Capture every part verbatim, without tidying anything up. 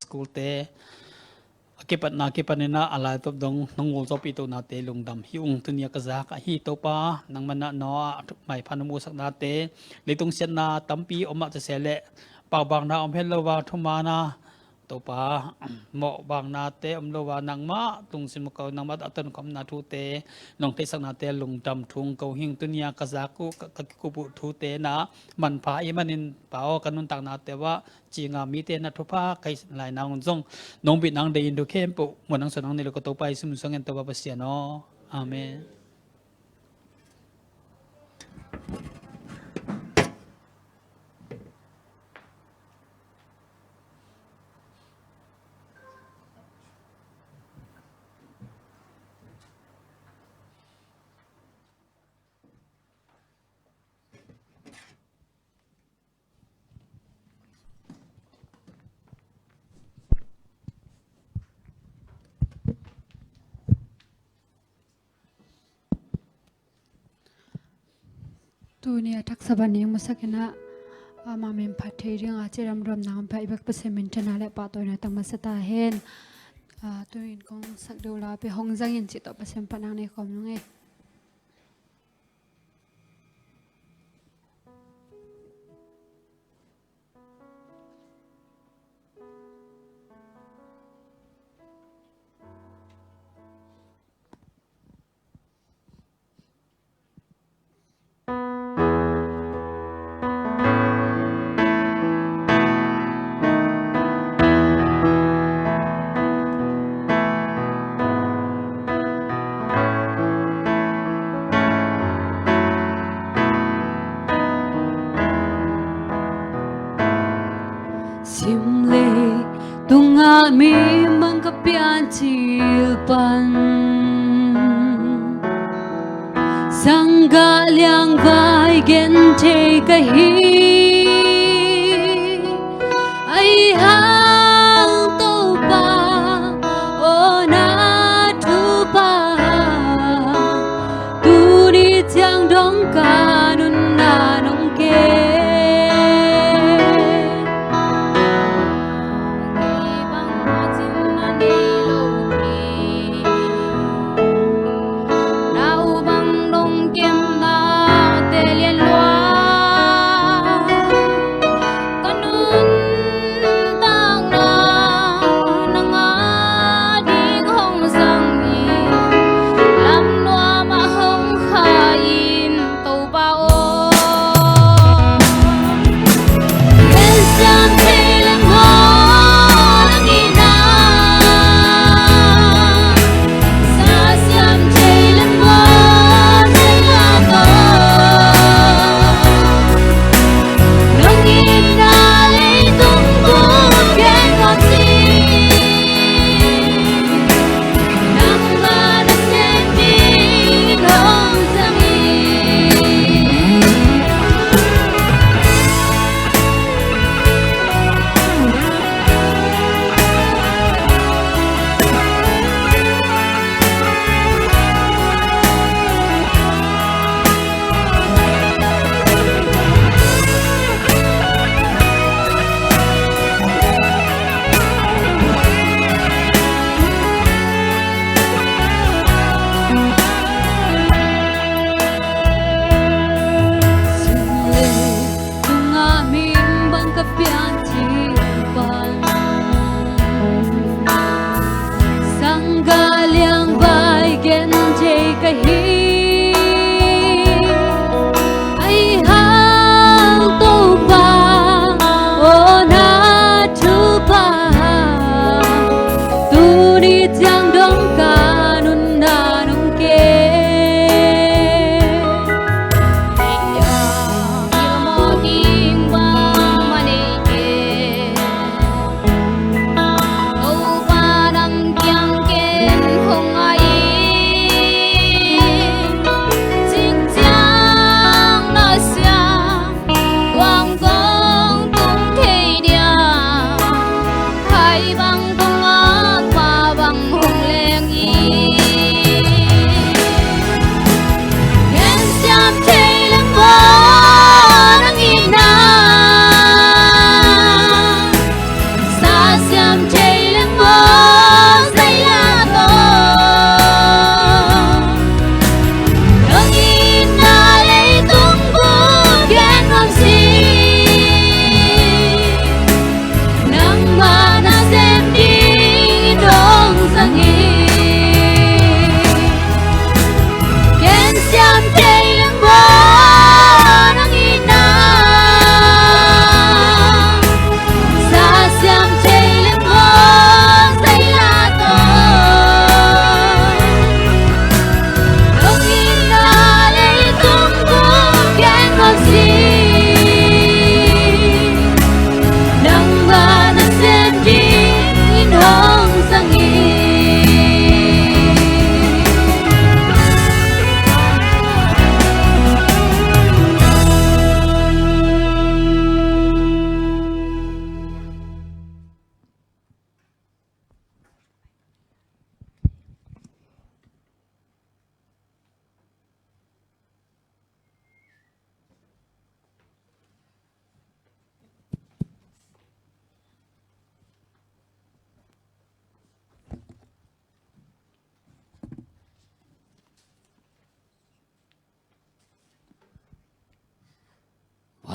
school te a kipatna kipanin ah a laitop dong nong ngul zawhpih tohnate lungdam hi ung. Tuni a ka zak ahi Topa, nangman ah Noah maipha nong muhsaknate, leitung siatna tampi om mah ta se leh, paubakna om het lo a, thumaana, Topa, mawhbaknate om lo a, nangmah lungsim uh ko, nangmah a tonkhopna thute, nong theihsaknate lungdam thu ung ko hi ung. Tuni a ka zak uh, ka, ka kikup uh thute na manpha ahih manin, Pa aw, ka nuntaknate uah cinga mite na thupha ka hih lai nang un zong, nong bit nang deih in thu khempeuh muan nang suan nang nei lo ka Topa Jesu min suangin Topa Pasian aw. Amen. Tuni a thaksa ban ning musak in ah, ama min phat thei ding a ci ramram nang pia i bek Pasian min thang a le pahtawina tang masa ta hen. Ah, tu-in kong sak deuh la pia hong zang in cih tawh Pasian phat nang nei kawm nung e. Sim leitung a mi bang ka piancil pan, sanggah liangvai gen thei ka hi. Ahi hang Topa, aw na thupha, tuni ciang dong ka nunna nong gen. Kei bang a cinna nei lo hi. Nau bang dong kemnate lian lua, ka nuntakna nang a ding hong zang hi. Lam nuam ah hong khai in Topa aw. Gensiam thei leh maw nang itna, sasiam thei leh maw nang itna, nong itna leitung bup gen kawm sih. Sim leitung a mi bang ka piancil pan, sanggah liangvai gen thei ka hi. Ahi hang Topa, aw na thupha, tuni ciang dong ka nunna nong gen. Ei a gil mawh ding bangmah nei kei. Topa nang kiang ken hong ngai in, cing ciang na siang, tuang kong tung thei dia, khai bang tung a, pa bang hong leng in. Gensiam thei leh maw nang itna, sasiam thei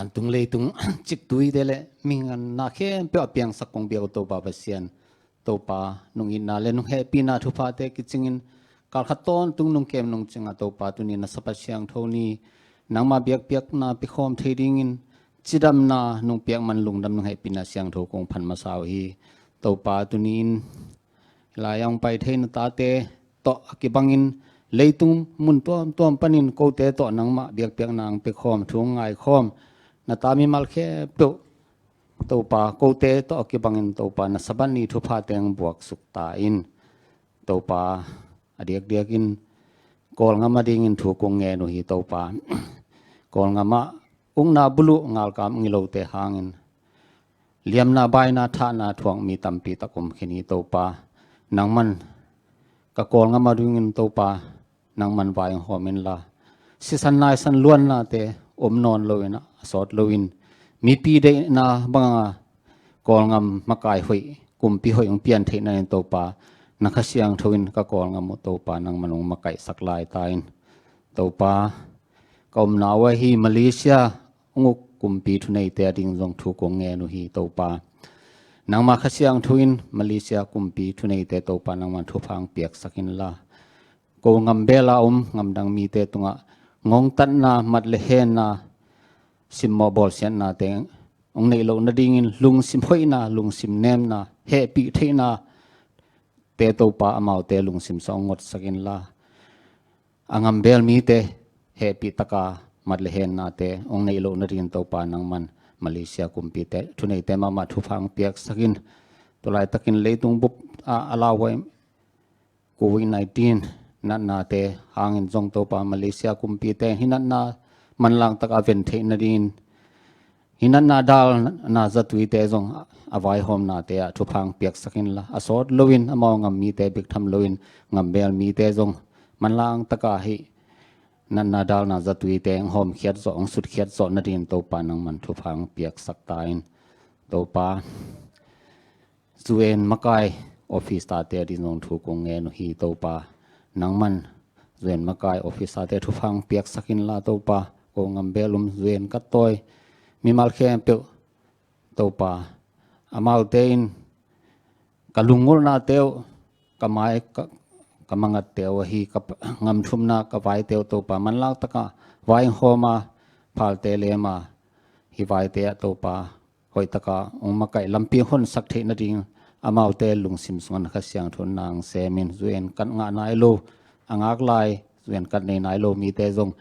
Vantung leitung ciktuite le mihing na khempeuh a piangsak kong biak uh Topa Pasian, Topa nung itna le nung hehpihna thuphate kicingin kalkhat tawntung nung kem nung cingah Topa tuni na Sabbath siangtho ni nangmah biakpiakna piakhawm thei dingin cidamna nung piak man lungdam nung hehpihna siangtho kong phat masa uh hi. Topa tuni-in lai a hong pai thei na tate tawh a kibangin leitung mun tuamtuam panin kote tawh nangmah biakpiakna ang piakhawm thu ngaikhawm na ta mimal khempeuh Topa kote tawh a kibangin Topa na Sabbath ni thupha teng buaksuk ta in. Topa a diakdiakin Kawlngam a dingin thu kong ngen uh hi Topa. Kawlngam ah ukna buluh ngalkam ngilote hangin liamna baina thahna thuak mi tampi tak om khin hi Topa. Nangman ka Kawlngam a dingin Topa nangman vai hawm inla sisan naisan luannate om nawn loin a sawt loin mipi deihna banga Kawlngam makai hoih kumpi hoih hong pian theihna in Topa na Kha Siangtho in ka Kawlngam uh Topa nangman hong makaihsak lai ta in. Topa ka omna uh ahi Malaysia hong uk kumpi thuneite a ding zong thu kong ngen uh hi Topa. Nangmah Kha Siangtho in Malaysia kumpi thuneite Topa nangman thupha ang piaksak inla ko ngam bela om ngamdang mite tungah ngongtatna mat le henna simmawh bawlsiatnate hong neih loh nadingin lungsim hoihna lungsim nemna hehpih theihna te Topa amaute lungsim sawh hong ngotsak inla a ngambel mite hehpih taka mat le hennate hong neih loh nadingin Topa nangman Malaysia kumpite thuneite mahmah thupha ang piaksak in. Tulaitakin leitung bup a a lauhuai Covid nineteen natnate hangin zong Topa Malaysia kumpite hi natna manlang taka ven theih nadingin hi natna dalna zatuite zong a vaihawmnate ah thupha ang piaksak inla a sawt loin amau ngam mite biktham loin ngambel mite zong manlang taka hi natna dalna zatuite ang hawmkhiat zawh ang sutkhiat zawh nadingin Topa nangman thupha ang piaksak ta in. Topa U N makai office tate a ding zong thu kong ngen uh hi Topa. Nangman U N makai office tate thupha ang piaksak inla Topa ko ngambel um U N kat tawi mimal khempeuh Topa amaute in ka lunggulhnate uh ka mai ka, ka mangatte uh ahi ka ngamthumna ka vaite uh Topa manlang taka vai hawma phalte lema hi vaite ah Topa hoihtaka hong makaih lampi honsak theih nading amaute lungsim sungah na Kha Siangtho nang semin U N kat ngah nai lo a ngak lai U N kat nei nai lo mite zong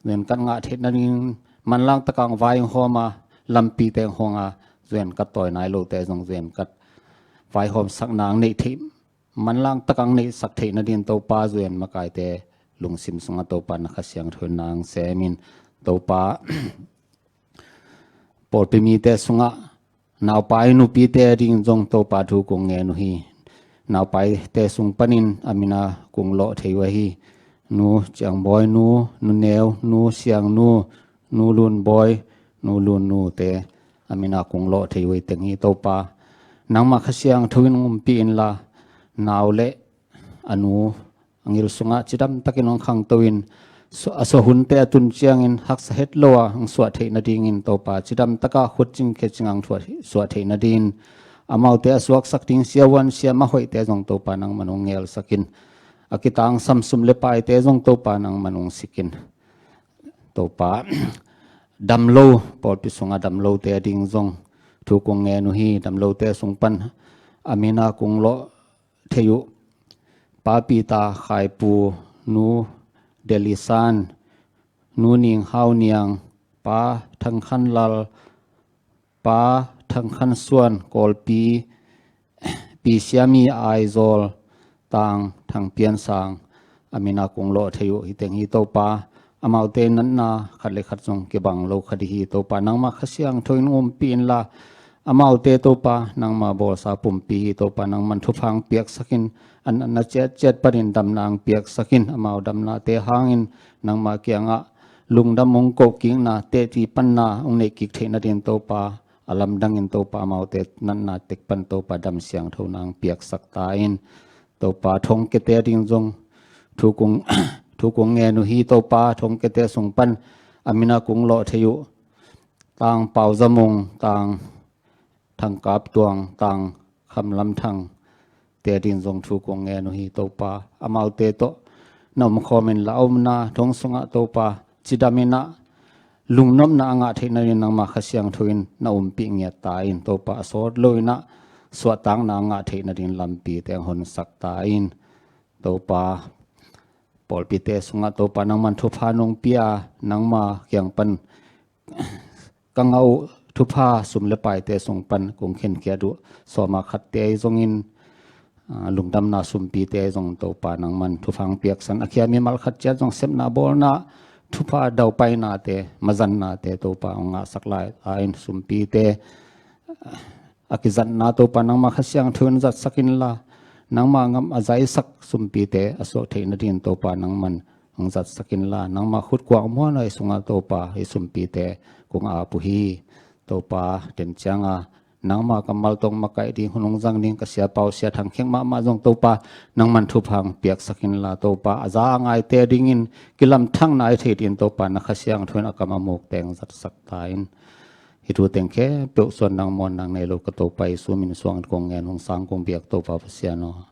U N kat ngah theih nading manlang taka ang vai hawma lampite hong a U N kat tawi nai lote zong U N kat vaihawmsak nang neih theih manlang taka ang neihsak theih nading Topa U N makaite lungsim sungah Topa na Kha Siangtho nang semin Topa pawlpi mite sungah naupai nupite ding zong Topa thu kong ngen uh hi. Naupaite sung panin a mina kong lawh thei uh ahi Nu Ciangbawi nu, Nu Neu nu, Siang nu, Nu Lunbawi, Nu Lun nute a mina kong lawh thei uh hi teng hi Topa. Nangmah Kha Siangtho in umpih inla nau le a nu a ngil sungah cidam takin hong khangto in a suahhunte a tun ciangin haksa het lo a hong suah theih nadingin Topa cidam taka khutcing khecing ang suah theih nadingin amaute a suaksak ding siavuan siamah hoihte zong Topa nangman hong ngelsak in a kitangsam sum le paite zong Topa nangman hong sik in. Topa damlo pawlpi sungah damlote a ding zong thu kong ngen uh hi. Damlote sung pan a mina kong lawh thei uh Pa Peter Khaipu, Nu Delisan, Nu Ning Hau Niang, Pa Thang Khan Lal, Pa Thang Khan Suan, Kawlpi Pi Siami, Aizawl Tang Thang Pian Sang a mina kong lawh thei uh hi teng hi Topa. Amaute natna khat le khat zong kibang lo kha ding hi Topa. Nangmah Kha Siangtho in umpih inla amaute Topa nangmah bawlsa pumpi hi Topa. Nangman thupha ang piaksak in a natna ciatciat panin damna ang piaksak in amau damnate hangin nangmah kiangah lungdam hong koh kikna tehti panna hong neih kik theih nading Topa a lamdangin Topa amaute natna tek pan Topa dam siangtho nang piaksak ta in. Topa thongkiate a ding zong thu kong thu kong ngen uh hi Topa. Thongkiate sung pan a mina kong lawh thei uh Tang Pau Za Mung, Tang Thang Kap Tuang, Tang Kham Lam Thang te adingin zong thu kong ngen uh hi, Topa. Amaute tawh na omkhawm inla, a omna thong sungah, Topa, cidam in ah lungnopna a ngah theih nadingin nangma Kha Siangtho in na ompih ngiat ta in, Topa, a sawt lo in ah suahtakna a ngah theih nadingin lampite hong honsak ta in, Topa. Pawlpite sungah, Topa, nangman thupha nong pia, nangma kiang pan ka ngah uh thupha, sum le paite sung pan kong khenkhiat uh sawma khatte ahi zongin, ah, lungdamna sumpite ahi zong, Topa, nangman thupha hong piaksak in. A khia mimal khat ciat zong sepna bawlna, thupha daupainate, mazannate, Topa, hong ngahsak lai-in, sumpite a kizatna, Topa, nangma Kha Siangtho in zatsak inla, nangma gam a zaisak sumpite a suah theih nadingin, Topa, nangman hong zatsak inla, nangma khut kuang muanhuai sungah, Topa, hih sumpite kong ap uh hi. Topa, den cianga nangma kammal tawh makaih ding, hun hong zang ding ka sia pau Sia Thang Khek mahmah zong, Topa, nangman thupha hong piaksak inla, Topa, a za a ngaite adingin kilamthangna a hi thei dingin, Topa, na Kha Siangtho in a kam a mukte hong zatsak ta in. Hih thu teng khempeuh suan nang, muan nang nei lo ka Topa Jesu min suangin kong ngen, hong sang kong biak, Topa Pasian aw.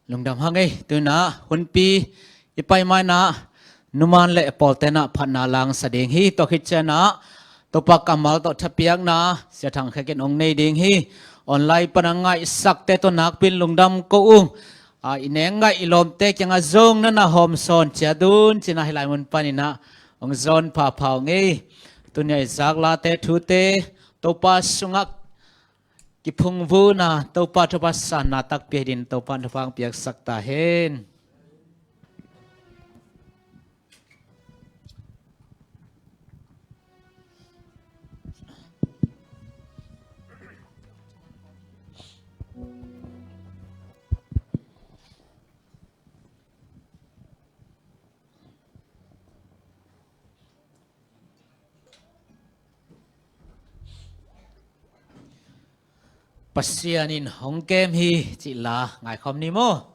Lungdam hang ei. Tu-in ah hunpi i pai ma-in ah numan le pawlte'n ah phatna la hong sa ding hi. Tua khit ciangin ah Topa kammal tawh thapiakna Sia Thang Khek in hong nei ding hi. Online pan a ngaihsakte tawh nakpi-in lungdam ko ung. A, i neng ngaih i lawmte kiangah zong na na hawmsawn ciat un ci-in ah hih lai mun panin ah hong zawn phapha ung ei. Tuni-a i zak late, thute Topa sungah kiphungvuhna, Topa thupha sanna takpi dingin Topa'n thupha hong piaksak ta hen. Pasian in hong kem hi cih la ngaikhawm ni maw?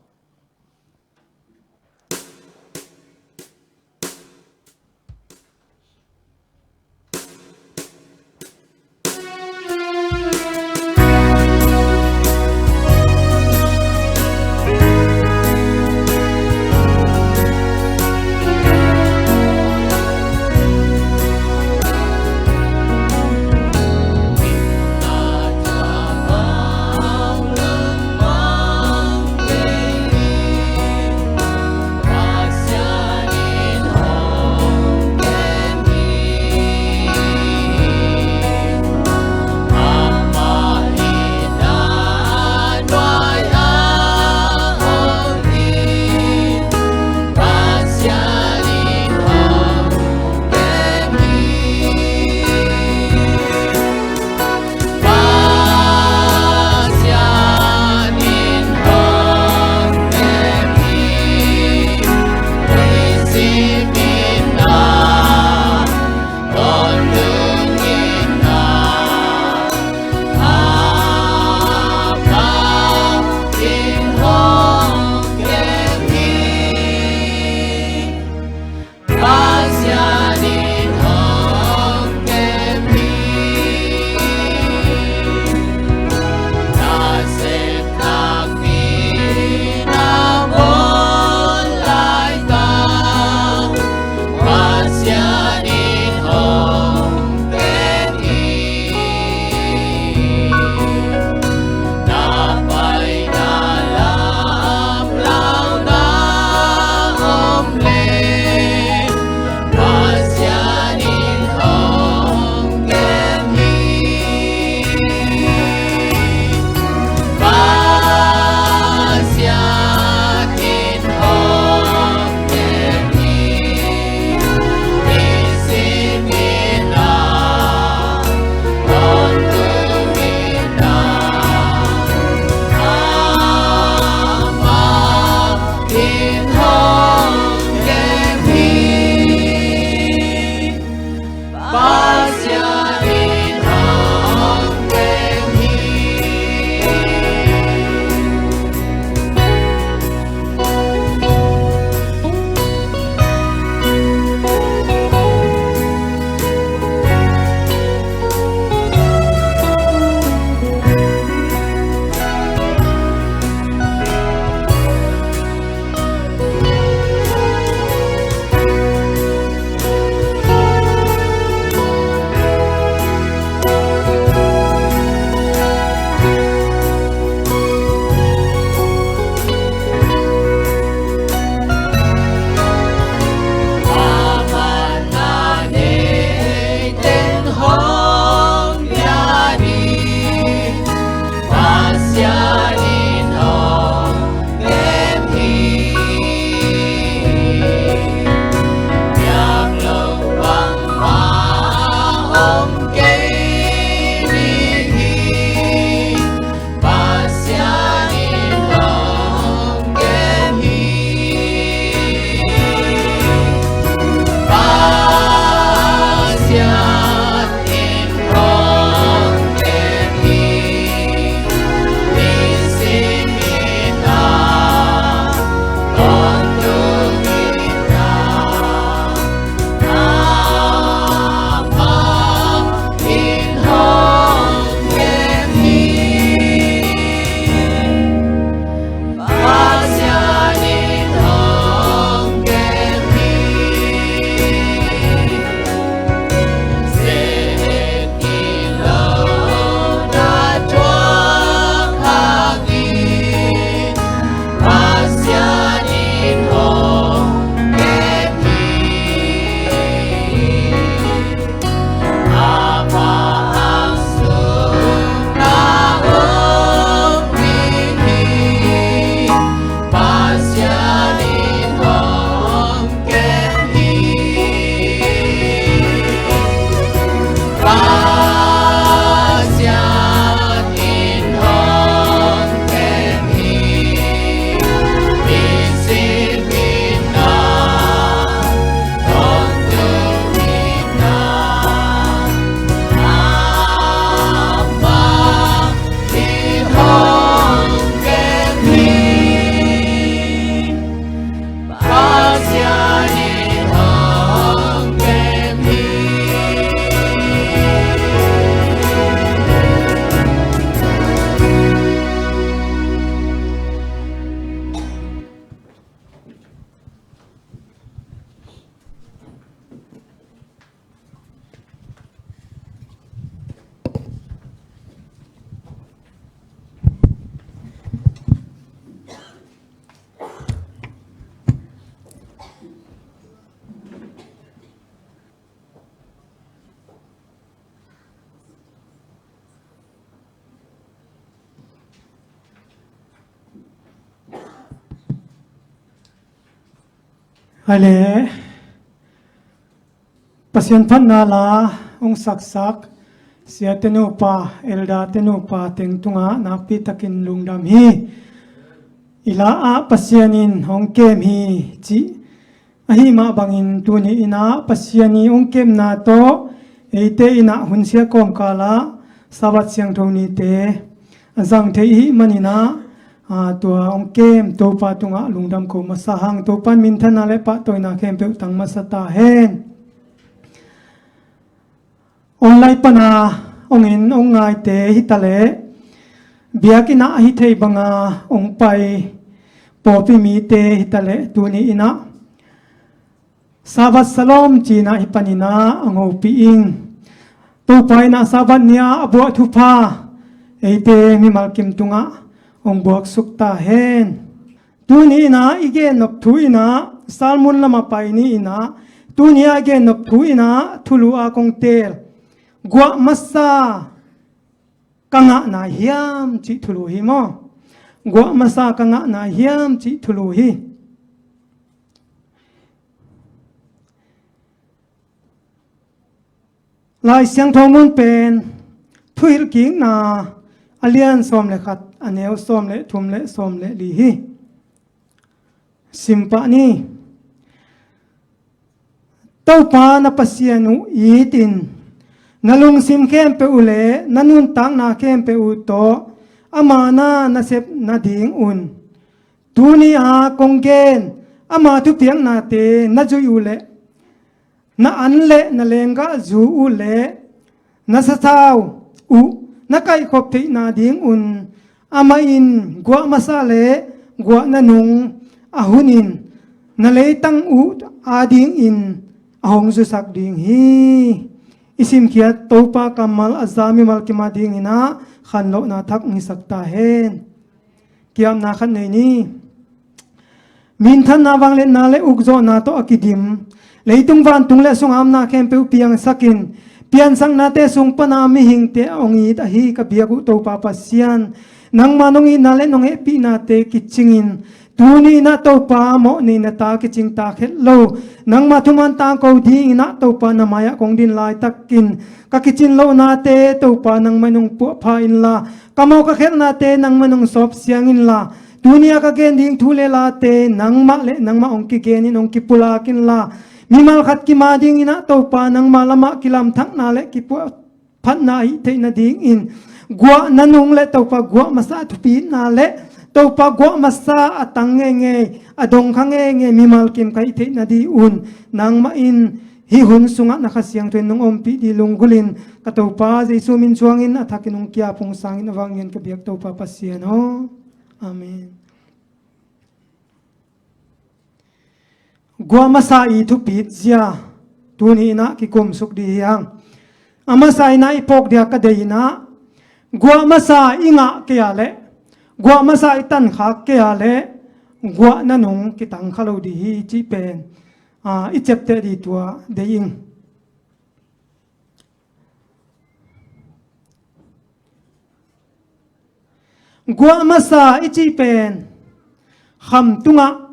Hai le, Pasian phatna la hong saksak siate nupa, elderte nupa teng tungah nakpi takin lungdam hi. I la ah Pasian in hong kem hi cih ahi mah bangin tuni in ah Pasian i hong kemna tawh eite in ah hun sia kawmkal ah Sabbath siangtho nite a zang thei i hih manin ah, aa, tua hong kem Topa tungah lungdam ko masa hang. Topa in minthanna le pahtawina khempeuh tang masa ta hen. Online pana hong en hong ngaite hi ta leh, biakinn ah hi thei banga hong pai pawlpi mite hi ta leh, tuni in ah Sabbath Shalom ci-in ah hih panin ah hong hopih ing. Topa in ah Sabbath ni-a a buah thupha eite mimal kim tungah hong buaksuk ta hen. Tuni in ah i gennop thu in ah, Salmun lam a pai ni in ah, tuni a i gennop thu in ah thulu a kong teel, guah masa ka ngah nai hiam cih thulu hi maw? Guah masa ka ngah nai hiam cih thulu hi. Lai Siangtho mun pen Thuhilhkikna a lian sawm le khat, a neu sawm le thum le sawm le li hi. Sim pah ni. Topa na Pasian uh it in, na lungsim khempeuh uh le na nuntakna khempeuh uh tawh ama na na sep nadingun, tuni a kong gen ama thupiaknate na zuih uh leh, na an le na lenggahzu uh le na sathau uh na kaihkhop theih nadingun, amah in guah masa le guah nanung a hunin na leitang uh adingin a hong zusak ding hi. I simkhiat Topa kammal a za mimal kim adingin ah khanlohna thak hong hisak ta hen. Ki-apna khat nei ni. Minthanna, vangliatna le ukzawhna tawh a kidim, leitung vantung le a sunga omna khempeuh piangsakin, piansaknate sung pana mihingte a hong it ahi ka biak uh Topa Pasian, nangma nong itna le nong hehpihnate kicingin, tuni in ah Topa mawhnei na ta kicing ta khet lo, nangma thuman tangko dingin ah Topa na mai-ah kong din laitakin, ka kicin lohnate Topa nangmah in hong puahpha inla, ka mawh ka khelhnate nangmah in hong sawpsiang inla, tuni a ka gen ding thu le late nangmah le nangmah hong kigenin hong kipulak inla, mimal khat kim adingin ah Topa nangma lamah kilamthakna le kipuahphatna hih theih nadingin, guah nanung le Topa guah masa thupitna le Topa guah masa a tang ngeingei, a dongkha ngeingei mimal kim ka hih theih nadingun, nangmah in hih hun sungah na Kha Siangtho in nong ompih ding lunggulhin, ka Topa Jesu min suangin a thakin hong ki-ap hong sangin a vanglian ka biak Topa Pasian aw. Amen. Guah masa i thupit zia tuni in ah kikumsuk ding hi hang. A masa in ah i phawk dia ka deih in ah, guah masa i ngah kei a leh, guah masa i tankhak kei a leh, guah nanung kitangkha lo ding hi cih pen, aa, i ciapteh ding tua deih ing. Guah masa i cih pen kham tungah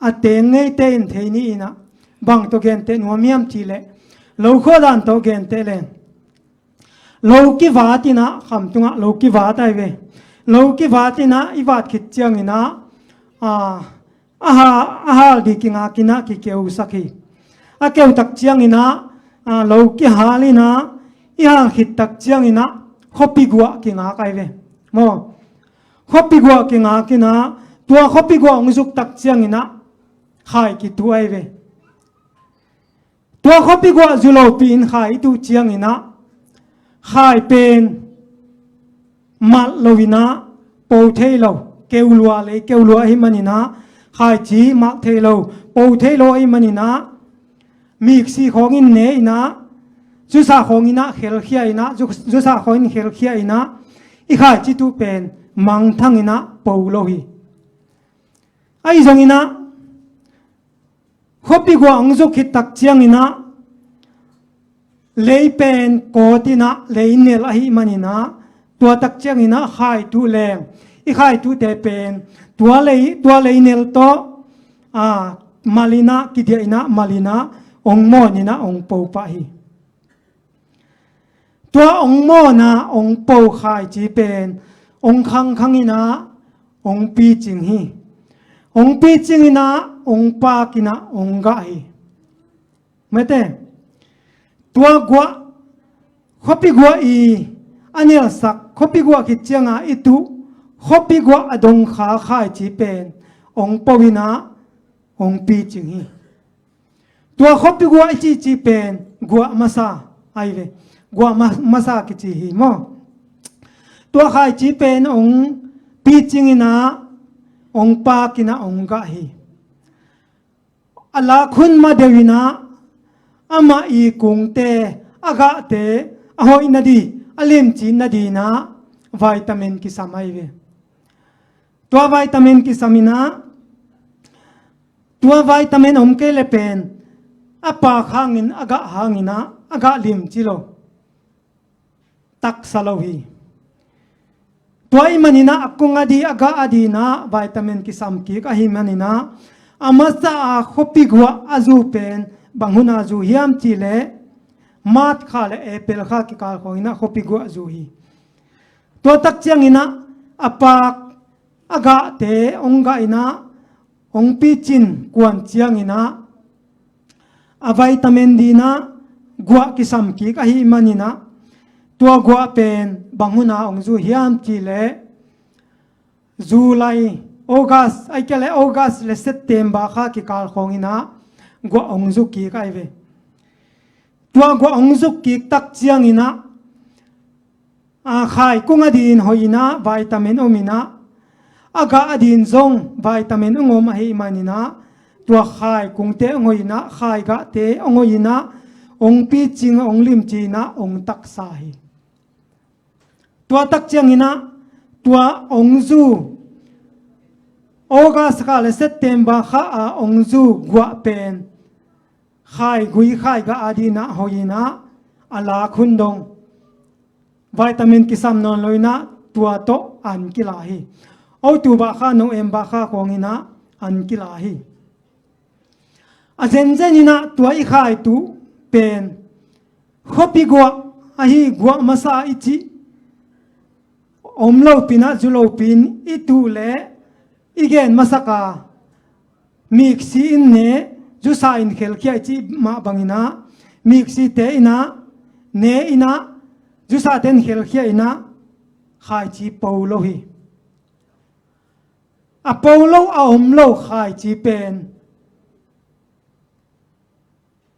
a teng ngeite in thei ni in ah, bang tawh genteh nuam hiam cih leh, lo khua dan tawh genteh leng, lo kivat in ah, kham tungah lo kivat ai ve. Lo kivat in ah i vat khit ciangin ah, aa, a ha-, a hal ding kingak in ah kikeusak hi. A keutak ciangin ah, aa, lo kihal in ah, i hal khit tak ciangin ah khuapi guah kingak ai ve. Maw? Khuapi guah kingak in ah, tua khuapi guah hong zuk tak ciangin ah khai kituh ai ve. Tua khuapi guah zu lopi in khai i tuh ciangin ah, khai pen malh lo in ah, po thei lo, keu lua lei keu lua ahih manin ah, khaici malh thei lo, po thei lo ahih manin ah, miksi khawngin ne in ah, zusa khawngin ah khelkhia in ah, zu-, zusa khawngin khelkhia in ah, i khaici tuh pen mangthang in ah po lo hi. Ahi zongin ah, khuapi guah hong zuk khit tak ciangin ah, lei pen kawt in ah, lei nel ahih manin ah, tua tak ciangin ah khai tuh leng, i khai tuhte pen tua lei, tua lei nel tawh, aa, mal in ah, kidiah in ah, mal in ah, ong mawn in ah, ong po pah hi. Tua ong mawn a ong po khaici pen ong khangkhang in ah ong picing hi. Ong picing in ah ong pak in ah ong gah hi. Mate, tua guah, khuapi guah i a nelsak, khuapi guah khit cianga i tuh, khuapi guah a dongkha khaici pen ong po in ah ong picing hi. Tua khuapi guah i cihcih pen guah masa ahi ve. Guah ma-, masa kici hi maw. Tua khaici pen ong picing in ah ong pak in ah ong gah hi. A lak hun ma deuh in ah amah i kungte, a gahte, a hoih nading, a limci nading in ah vitamin kisam ahi ve. Tua vitamin kisam in ah, tua vitamin om kei le pen a pak hangin, a gah hangin ah a gah limci lo, taksa lo hi. Tua ahih manin ah a kung a ding, a gah a ding in ah vitamin kisam kik ahih manin ah, a masa a khuapi guah a zu pen bang hun a zu hiam cih leh March kha le April kha kikal khawng in ah khuapi guah zu hi. Tua tak ciangin ah a pak, a gahte ong gah in ah ong picin kuan ciangin ah a vitamin ding in ah guah kisam kik ahih manin ah, tua guah pen bang hun a ong zu hiam cih leh July, August, ahih kei leh August le September kha kikal khawng in ah guah ong zu kik ahi ve. Tua guah ong zu kik tak ciangin ah, a, khai kung a ding hoih in ah vitamin om in ah, a gah a ding zong vitamin ong om ahih manin ah, tua khai kungte ong hoih in ah, khai gahte ong hoih in ah, ong picing, ong limci in ah ong taksa hi. Tua tak ciangin ah, tua ong zu, August kha le September kha a ong zu guah pen khai gui, khai gah a ding in ah hoih in ah, a lak hun dong vitamin kisam nawn lo in ah tua tawh an kila hi. October kha, November kha khawng in ah an kila hi. A zenzen in ah tua i khai tuh pen khuapi guah ahi, guah masa i cih om lopi in ah, zu lopi in i tuh leh i gen masak a, miksi in ne, zusa in khelkhia i cih mah bangin ah, miksite in ah, ne in ah, zusate in khelkhia in ah, khaici po lo hi. A po lo, a om lo khaici pen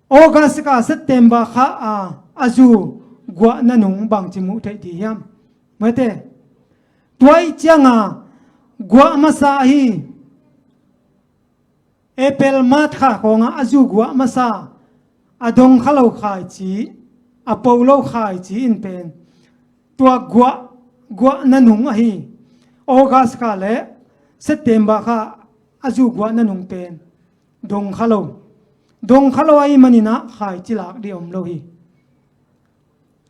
August kha September kha a, a zu guah nanung bangci muh theih ding hiam? Mate, tua ahih cianga guah masa ahi April, March kha khawng a, a zu guah masa, a dongkha lo khaici, a po lo khaici in pen tua guah, guah nanung ahi August kha le September kha a zu guah nanung pen dongkha lo. Dongkha lo ahih manin ah khaici lak ding om lo hi.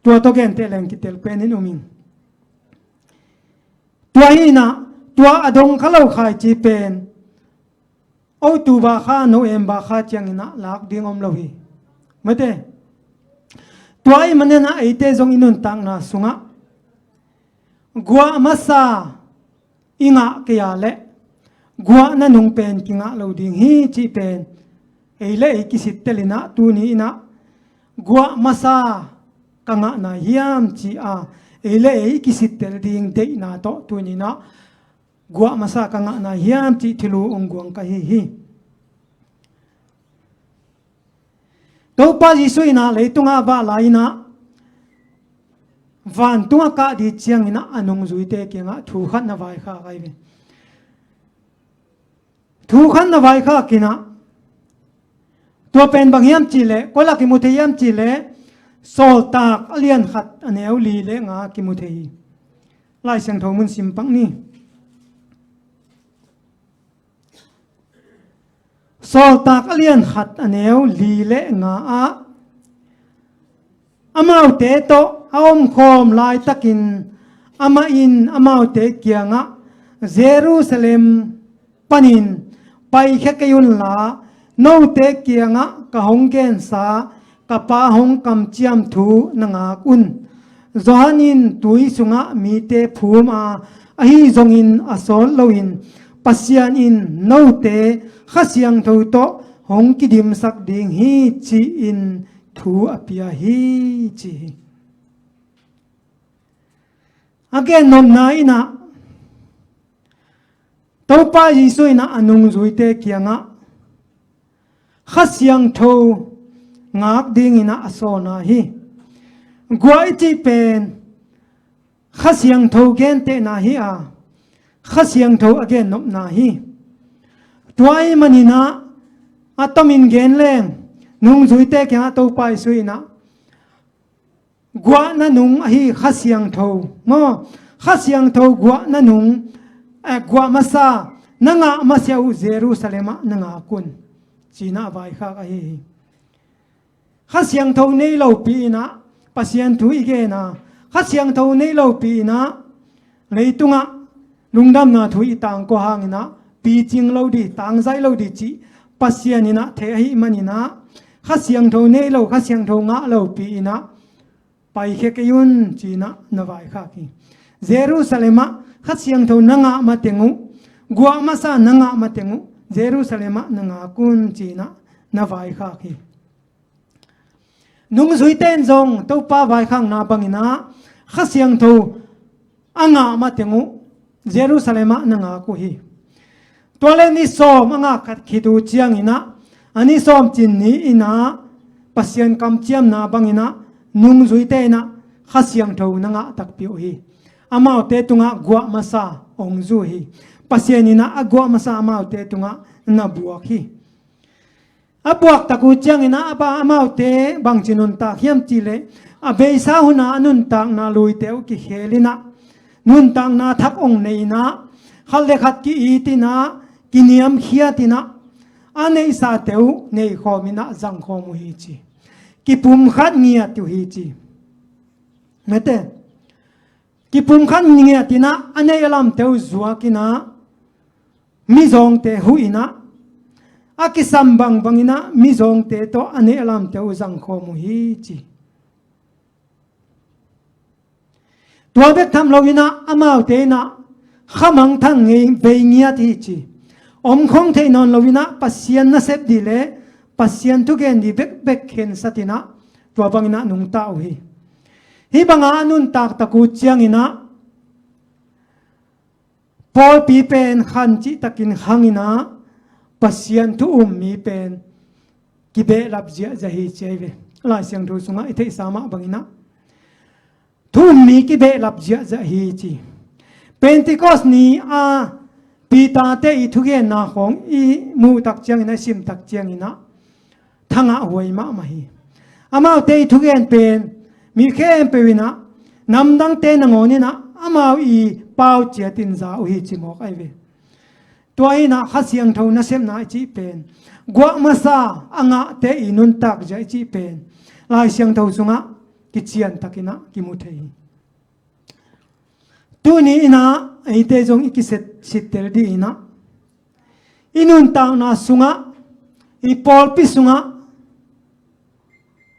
Tua tawh genteh leng kitel pen in um ing. Tua hi in ah, tua a dongkha lo khaici pen October kha, November kha ciangin ah lak ding om lo hi. Mate, tua ahih manin ah eite zong i nuntakna sungah guah masa i ngah kei a leh guah nanung pen kingah lo ding hi cih pen ei le ei kisittel in ah, tuni in ah guah masa ka ngah nai hiam ci a ei le ei kisittel ding deihna tawh tuni in ah guah masa ka ngah nai hiam cih thulu ong guang ka hi hi. Topa Jesuh in ah leitungah a vak lai in ah vantungah kah ding ciangin ah a nungzuite kiangah thu khat na vaikhak ahi ve. Thu khat na vaikhak in ah, tua pen bang hiam cih leh, koi lak kimu thei hiam cih leh, Sawltak a lian khat a neu li le nga kimu thei hi. Lai Siangtho mun sim pak ni. Sawltak a lian khat a neu li le nga ah, amaute tawh a omkhawm laitakin amah in amaute kiangah, Jerusalem panin paikhia kei unla, Note kiangah ka hong gensa ka Pa hong kamciam thu na ngak un. Johan in tui sungah mite phum a, ahi zongin a sawt loin Pasian in note Kha Siangtho tawh hong kidimsak ding hi ci-in thu a pia hi, ci hi. A gennopna inah Topa Jesu inah a nungzuite kiangah Kha Siangtho ngak dinginah a sawlna hi. Guah i cih pen Kha Siangtho gentehna hi a, Kha Siangtho a gennopna hi. Tua ahih maninah a tomin gen leng nungzuite kiangah Topa Jesu inah guahna nung ahi Kha Siangtho maw, Kha Siangtho guahna nung, eh, guah masa na ngah masiah uh Jerusalem ah na ngak un, cinah a vaikhak ahi hi. Kha Siangtho nei lopi inah Pasian thu i gen a, Kha Siangtho nei lopi inah leitungah lungdamna thu i tangko hanginah picing lo dih, tangzaih lo dih cih Pasian inah thei ahih maninah Kha Siangtho nei lo, Kha Siangtho ngah lopi inah paikhia kei un, cinah na vaikhak hi. Jerusalem ah Kha Siangtho na ngah mateng uh, guah masa na ngah mateng uh Jerusalem ah na ngak un, cinah na vaikhak hi. Nungzuite in zong Topa vaikhakna banginah Kha Siangtho a ngah mateng uh Jerusalem ah na ngak uh hi. Tua le ni sawm a ngah khat khit uh cianginah a ni sawm cin ni inah Pasian kamciamna banginah nungzuite inah Kha Siangtho na ngah takpi uh hi. Amaute tungah guah masa hong zu hi. Pasian inah a guah masa amaute tungah na buak hi. A buaktak uh cianginah a ba amaute bangci nuntak hiam cihleh a beisa hunah a nuntakna luite uh kikhelinah nuntakna thak ong neinah khat le khat ki-itinah kiniamkhiatinah a neihsate uh neikhawminah zangkhawm uh hi ci. Kipumkhat ngiat uh hi ci. Mete, kipumkhat ngiatinah a neih a lamte uh zuakinah mizawngte huhinah a kisam bangbanginah mizawngte tawh a neih a lamte uh zangkhawm uh hi ci. Tua bek tham loinah amaute inah khamangthang ngei vei ngiat hi ci. Omkhong theih nawn loinah Pasian nasep dih le Pasian thugen dih bekbek khensatinah tua banginah nungta uh hi. Hih banga a nuntak tak uh cianginah pawlpi pen khan cihtakin khanginah Pasian thu um mi pen kibehlap ziahziah hi ci ahi ve. Lai Siangtho sungah i theihsa mah banginah thu um mi kibehlap ziahziah hi ci. Pentecost ni a Peter-te i thugenna khawng i muhtak cianginah i simtak cianginah thangah huai mahmah hi. Amaute i thugen pen mi khempeuh inah namdangte nangawninah amau i pau ciatin za uh hi ci mawk ahi ve. Tua inah Kha Siangtho nasepna i cih pen guah masa a ngahte i nuntak zia i cih pen Lai Siangtho sungah kiciantakinah kimu thei hi. Tuni inah eite zong i kisittel dih inah i nuntakna sungah i pawlpi sungah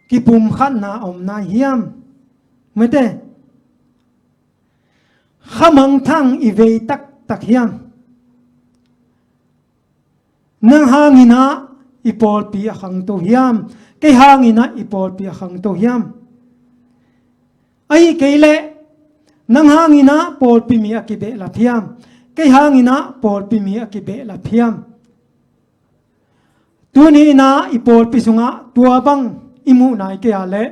kipumkhatna a om nai hiam? Mete, khamangthang i vei taktak hiam? Nang hanginah i pawlpi a khangto hiam? Kei hanginah i pawlpi a khangto hiam? Ahi kei leh nang hanginah pawlpi mi a kibehlap hiam? Kei hanginah pawlpi mi a kibehlap hiam? Tuni inah i pawlpi sungah tua bang i muh nai kei a leh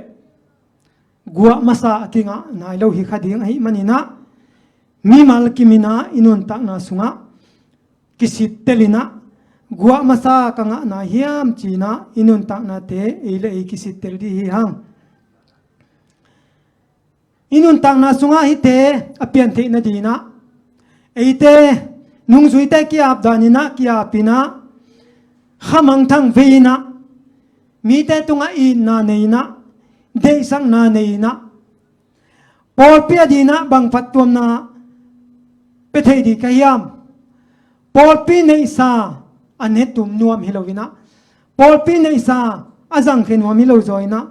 guah masa a kingah nai lo hi kha ding ahih maninah mimal kiminah i nuntakna sungah kisittelinah guah masa ka ngah nai hiam cinah i nuntaknate ei le ei kisittel dih hi hang. I nuntakna sungah hihte a piantheih nadinah eite nungzuite ki-ap daninah ki-apinah khamangthang veinah mite tungah itna neinah deihsakna neinah pawlpi a dinah bang phattuamna pia thei dih ka hiam? Pawlpi neihsa a netum nuam hi loinah Pawlpi neihsa a zangkhia nuam hi lo zaw inah,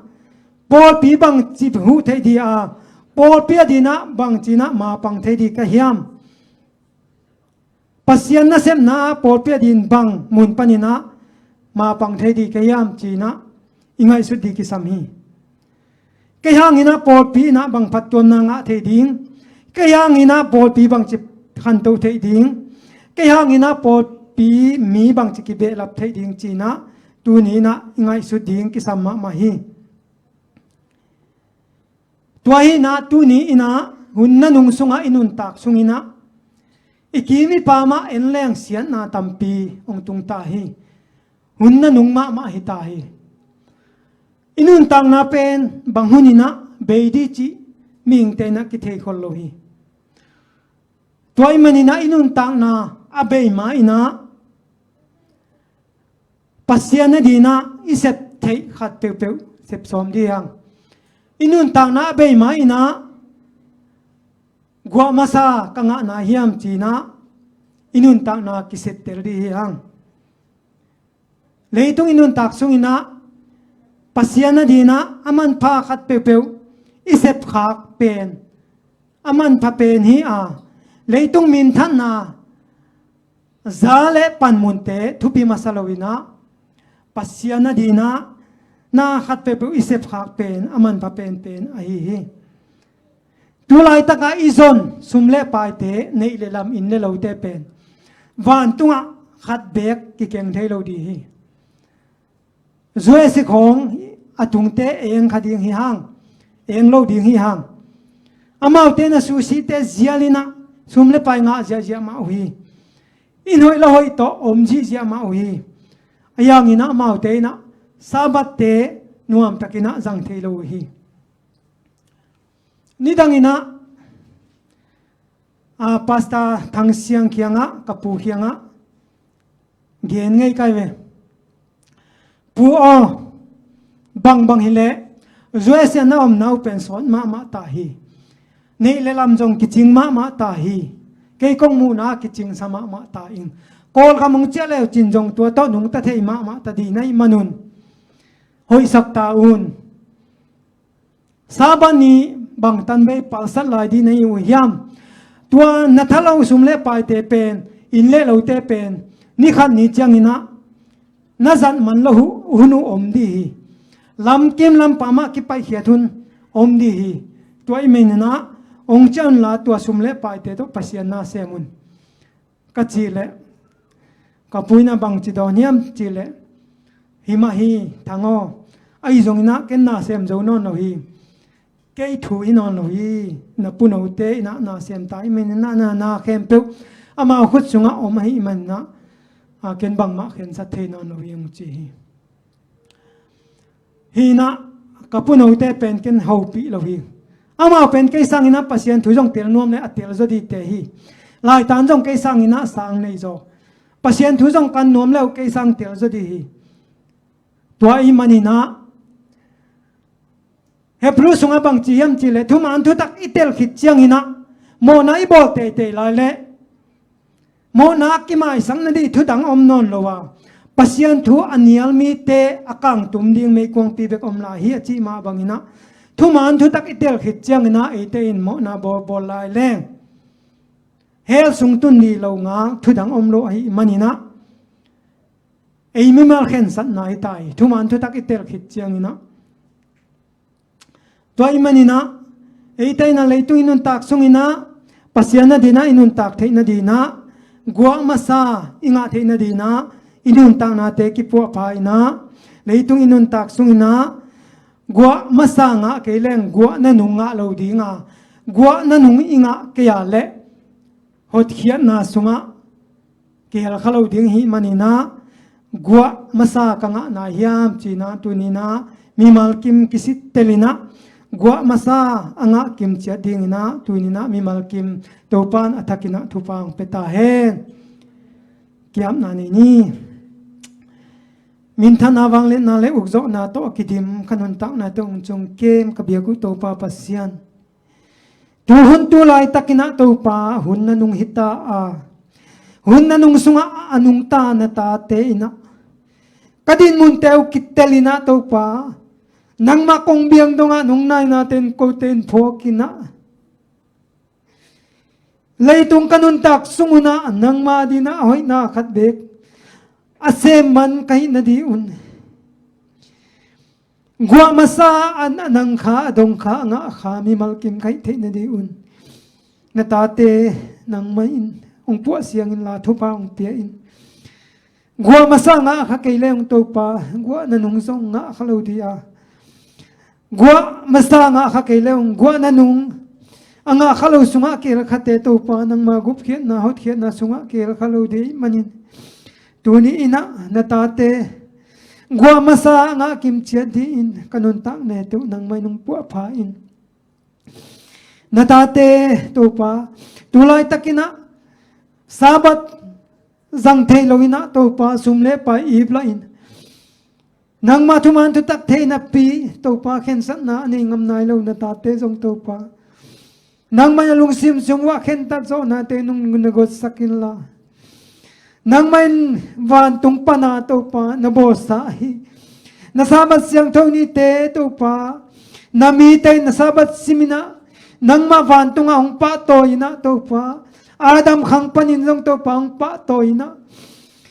pawlpi bangci huh theih ding a, pawlpi a dinah bangci inah mapang thei ding ka hiam? Pasian nasepna ah pawlpi a din bang mun paninah mapang thei ding ka hiam ci-inah i ngaihsut ding kisam hi. Kei hanginah pawlpi inah bang phattuamna ngah thei ding, kei hanginah pawlpi bangci khanto thei ding, kei hanginah pawlpi mi bangci kibehlap thei ding ci-inah tuni inah i ngaihsut ding kisam mahmah hi. Tua hinah tuni inah hun nanung sungah i nuntak sunginah i kim i pamah en leng siatna tampi hong tung ta hi. Hun nanung mahmah hi ta hi. I nuntakna pen bang hun inah bei ding cih mihingte inah kithei khol lo hi. Tua ahih maninah i nuntakna a bei ma inah Pasian a dinah i sep theih khat peuhpeuh sep sawm ding hi hang. I nuntakna a bei ma inah guah masa ka ngah nai hiam ci-inah i nuntakna kisettel ding hi hang. Leitung i nuntak sunginah Pasian a dinah a manpha khat peuhpeuh i sepkhak pen a manpha pen hi a, leitung minthanna za le panmunte thupi masa lo inah Pasian a dinah na khat peuhpeuh i sepkhak pen a manpha penpen ahi hi. Tu laitakah i zon sum le paite, neih le lam, inn le lote pen vantungah khat beek kikeng thei lo ding hi. U S A khawng a tungte eng kha ding hi hang, eng lo ding hi hang. Amaute na suhsite zial inah sum le pai ngah ziahziah mah uh hi. Inn hoih lo hoih tawh om zihziah mah uh hi. Ahi hanginah amaute inah Sabbath-te nuamtakinah zang thei lo uh hi. Nidang inah a, Pastor Thang Siang kiangah, ka pu kiangah gen ngei kai ve. Pu aw, bangbang hileh U S A na omna uh pen sawt mahmah ta hi. Neih le lam zong kicing mahmah ta hi. Kei kong muhna kicingsa mahmah ta ing. Kawlgam hong ciah leu cin zong tua tawh nungta thei mahmah ta ding na hih manun hoihsak ta un. Sabbath ni bangtan bei palsat lai ding na hi uh hiam? Tua na tha lo sum le paite pen, inn le lote pen, ni khat ni cianginah na zat man lo hun uh om ding hi. Lamkim lampamah kipaihkhiat hun om ding hi. Tua ahih maninah hong ciah unla tua sum le paite tawh Pasian na sem un. Ka cih leh, ka pu inah bangci dawn hiam cih leh, hi mah hi, Thang aw, ahi zonginah ken na sem zo nawn lo hi. Kei thu hi nawn lo hi. Na punote inah na sem ta ahih maninah na, na khempeuh amau khut sungah om ahih maninah, a, ken bangmah khensat thei nawn lo hi, hong ci hi. Hinah ka punote pen ken hopih lo hi. Amau pen kei sanginah Pasian thu zong tel nuam le a tel zaw dingte hi. Laitan zong kei sanginah sang nei zaw. Pasian thu zong kan nuam le uh kei sang tel zaw ding hi. Tua ahih maninah Hebrew sungah bangci hiam cih leh thuman thutak i tel khit cianginah mawhna i bawl teitei lai leh mawhna a kimaisak nading thu dang a om nawn lo a, Pasian thu a nial mite a kangtum ding meikuangpi bek om lai hi a cih mah banginah thuman thutak i tel khit cianginah eite in mawhna bawlbawl lai leng hell sung tun ding lo ngang thu dang om lo ahih maninah ei mimal khensatna hi ta hi. Thuman thutak i tel khit cianginah Tua ahih maninah eite inah leitung i nuntak sunginah Pasian a dinah i nuntak theih nadinah guah masa i ngah theih nadinah i nuntaknate kipuahpha inah leitung i nuntak sunginah guah masa ngah kei leng guah nanung ngah lo dinga, guah nanung i ngah kei a leh hotkhiatna sungah kihel kha lo ding ahih maninah guah masa ka ngah nai hiam cinah tuninah mimal kim kisittelinah guah masa a ngah kim ciat dinginah tuninah mimal kim Topan a thakinah thupha hong pia ta hen. Kiapna nei ni. Minthanna, vangliatna le ukzawhna tawh a kidim ka nuntakna tawh hong cung kem ka biak uh Topa Pasian, tu hun tu laitakinah Topa hun nanung hita a, hun nanung sungah a nungta na tate inah Ka dinmunte uh kitel in ah Topa, nangmah kong biang dongah nong nainate in kote in phuak in ah, leitung ka nuntak sung un ah nangmah adingin ah a hoihna khat beek a sem man ka hih nading un, guah masa a nang kha, a dong kha, a ngah kha mimal kim ka hih theih nading un, na tate nangmah in hong puah siang inla thupha hong pia in. Guah masa ngah kha kei leng Topa, guah nanung zong ngah kha lo ding a, guah masa ngah kha kei leng guah nanung a ngah kha lo sungah kihel khate Topa, nangma gupkhiatna, hotkhiatna sungah kihel kha lo ding ahih manin, tuni in ah na tate guah masa a ngah kim ciat dingin ka nuntaknate uh nangmah in hong puahpha in. Na tate Topa, tu laitakin ah Sabbath zang thei lo in ah Topa, sum le pai ip lah in, nangmah thuman thutak thei napi Topa, khensatna a nei ngam nai lo na tate zong Topa, nangmah in a lungsim sung uah khentat zawhnate nong na gotsak inla, nangmah in vantung pana Topa na bawlsa ahi na Sabbath siangtho nite Topa, na mite in na Sabbath sim in ah nangmah vantungah hong pahtawi in ah Topa, Adam khang panin zong Topa hong pahtawi in ah,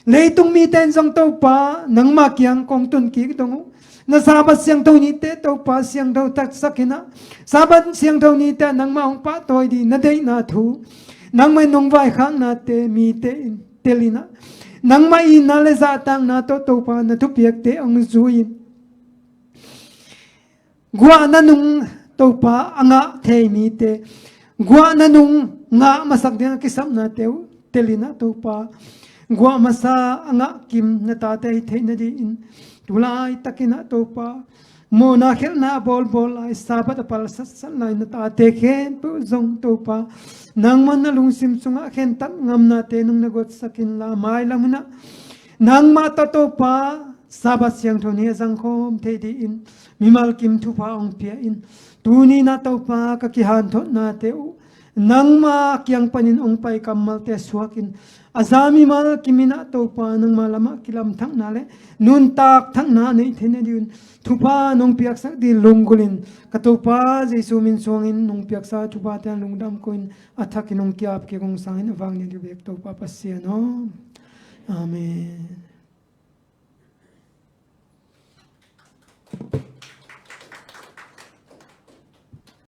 leitung mite in zong Topa nangmah kiang kong tun kik dong uh. Na Sabbath siangtho nite Topa siangtho taksak in ah, Sabbath siangtho nite ah nangmah hong pahtawi ding na deihna thu, nangmah in nong vaikhaknate mite in tel in ah, nangmah itna le zahtakna tawh Topa na thupiakte hong zui in. Guah nanung Topa a ngah thei mite, guah nanung ngah masak ding a kisapnate uh tel in ah Topa, guah masa a ngah kim na tate hi theih nadingin, tu laitakin ah Topa, mawhna khelhna a bawlbawl lai, Sabbath a palsatsat lai na tate khempeuh zong Topa, nangmah in a lungsim sungah khentat ngamnate nong na gotsak inla, mailam in ah nangmah tawh Topa, Sabbath siangtho ni a zangkhawm thei dingin mimal kim thupha hong pia in. Tuni in ah Topa, ka kihanthawnate uh nangmah kiang panin hong pai kammalte suak in, a za mimal kim in ah Topa, nangmah lamah kilamthakna le nuntak thakna a neih theih nadingin thupha nong piaksak ding lunggulh in, ka Topa Jesu min suangin nong piaksa thuphate ah lungdam ko in, a thakin hong ki-ap kik hong sangin a vang ning ka bek Topa Pasian aw. Amen.